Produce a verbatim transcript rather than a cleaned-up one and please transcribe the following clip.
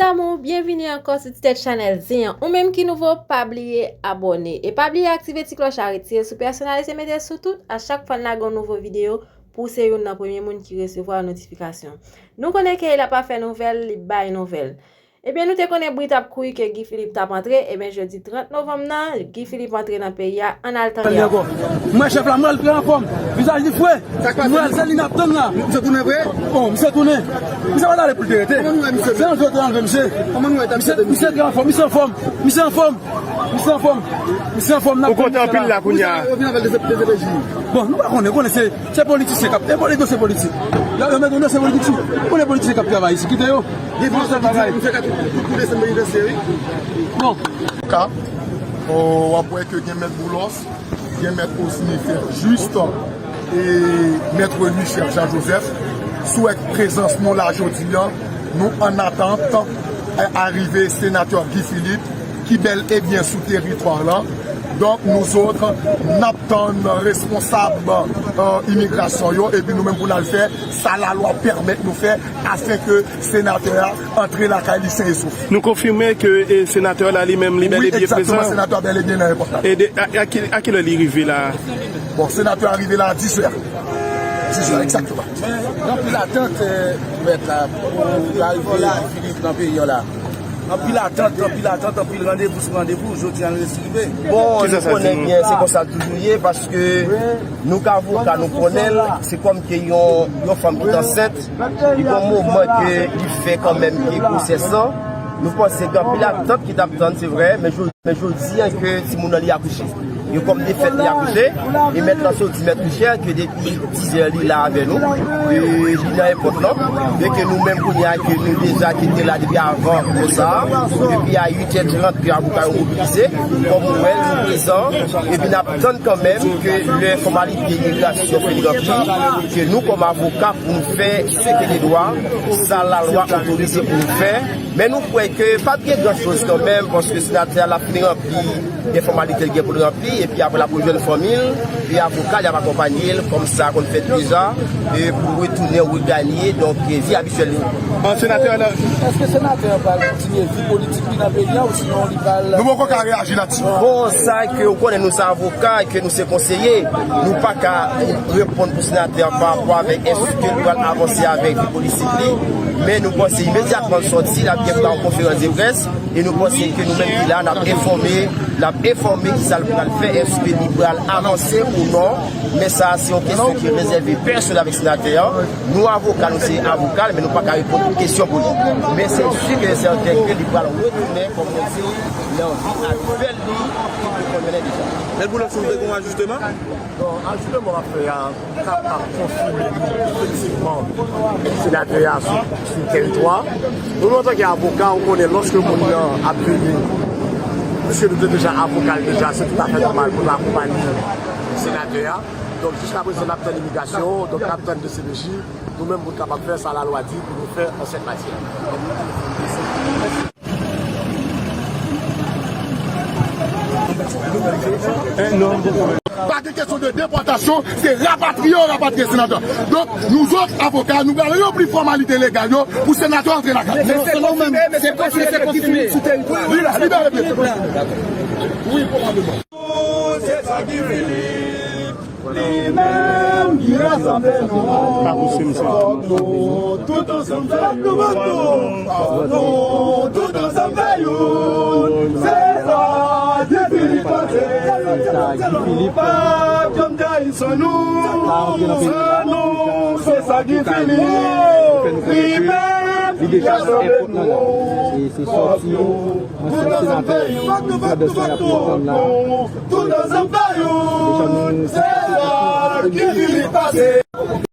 Damou, byenvini ankò sou Ti Tèt Chanèl Zen an. Ou menm ki nouvo, pa bliye abòne. E pa bliye aktive ti klòch la, retire l sou pèsonalize, mete l sou tout. A chak fwa n lage yon nouvo videyo, pou w se youn nan premye moun ki resevwa notifikasyon. Nou konnen ke l ap fè nouvèl, li bay nouvèl. Ebyen, nou te konnen bri t ap kouri ke Guy Philippe t ap antre. Ebyen, jodi trant novanm nan, Guy Philippe antre nan peyi a, ann al tande. Mwen chèf la, mwen l trè anfòm. Vizaj li fre. Mwen l se li n ap tann la. Misye tounen vre? Bon, misye tounen. Misye pa t ale pou l te rete. Se yon zòt anlve misye. Misye trè anfòm, misye anfòm, misye anfòm. Misye anfòm. Misye anfòm, n ap tann misye la. Ou kontan anpil la kounye a? Bon, nou pa konnen, konnen se, se politisyen k ap, e dosye politik. Yo, yo mete yon dosye politik sou. Konnen politisyen k ap travay isit, kite yo. Bon. Ka, o, w ap wè ke gen mèt Boulos, gen mèt Osni Frè Jis, e mèt Reni Chèf Jan Jozèf. Sou èk prezans nou la jodi a, nou ann atant, e, arive senatè Guy Philippe, ki bèl e byen sou teritwa la. Donk, nou zòt, n ap tann responsab, e, imigrasyon yo, epi nou menm pou n al fè sa lalwa pèmèt nou fè, afenke senatè a antre lakay li sen e sof. Nou konfime ke, e, senatè la li menm, li bèl e byen prezan. Wi, egzakteman, senatè a bèl e byen nan èpòt la. E de, a, a ki, a ki lè li rive la? Bon, senatè a rive la a dis è. Dis è, egzakteman. Men, gen anpil atant, e, mèt la, pou larive Guy Philippe nan peyi an la. Anpil atant, anpil atant, anpil randevou sou randevou, jodi a l resi rive. Bon, nou konnen byen, se konsa l toujou ye, paske nou k avoka, nou konnen l, se kòm ke yon, yon fanm ki t ansent, li gon moman ke li fè kanmenm ke gwosès lan. Nou panse gen anpil atant ki t ap tann, se vre, men jodi, men jodi a ke timoun nan li akouche. Yo kòm defèt li akouche, e mèt lan soti, mèt Richard, ke depi dis è li la avè nou, e li nan èpòt lan, e ke nou menm kounye a ke nou deja ki te la depi avan konsa, depi a uit è trant ke avoka yo mobilize, kòm ou wè l, nou prezan, epi n ap tann kanmenm ke lè fòmalite imigrasyon fin ranpli, ke nou kòm avoka pou nou fè seke de dwa, sa lalwa otorize pou nou fè, men nou kwè ke p ap gen gran choz kanmenm, paske senatè a l ap fin ranpli gen fòmalite l gen pou l ranpli, epi apre l ap rejwenn fanmi l, epi avoka l y ap akonpanye l, kòm sa konn fèt deja, e pou retounen reganye, donk, e, vi abityèl li. An senatè a la. Èske senatè a pral kontinye vi politik li nan peyi a, ou sinon li pral... Nou poko ka reyaji la deside. Bon, sa ke ou konnen nou se avoka, ke nou se konseye, nou pa ka reponn pou senatè an pa rapò avèk èske l pral avanse avèk politik li, men nou panse imedyatman l sòti, l ap gen yon konferans de près, e nou panse ke nou menm ki la, n ap enfòme, n ap enfòme kisa l pral fè, èske li pral avanse ou non, men sa a se yon kesyon ki rezève pèsonèl avèk senatè an. Nou avoka, nou se avoka l, men nou pa ka reponn tout kesyon pou li. Men se si ke sèten ke li pral retounen, kòm mwen di, nan vi aktyèl li, ki li konn mennen deja. Mèt Boulos, nou te gen yon ajisteman? Bon, ajisteman w ap fè a kapab konfime nou efektivman senatè a sou, sou teritwa. Nou, nou, antanke avoka, ou konnen lòske moun nan ap vini, piske nou te deja avoka l deja, se toutafè nòmal pou nou akonpanye senatè a. Donk, jiskaprezan, n ap tann imigrasyon, donk, n ap tann D C P J. Nou menm, pou n kapab fè sa lalwa di pou nou fè an sèt matyè. Pa gen kesyon de depòtasyon, se rapatriye yo rapatriye senatè. Donk, nou zòt avoka, nou pral ranpli fòmalite legal yo pou senatè antre lakay. Men se konfime, men se konfime, se konfime sou teritwa. Libere, libere, libere. Wi, pwobableman. Se sa ki fini. Li menm ki rasanble nou. Fòk nou tout ansanm fè yon. Fòk nou tout ansanm fè yon. Se sa Guy Philippe panse. Nou p ap janm trayi san nou. San nou, se sa Guy Philippe. Li menm ki rasanble nou. Fòk nou tout ansanm fè yon. Fòk nou, fòk nou, fòk nou. Tout ansanm fè yon. Se sa Guy Philippe panse.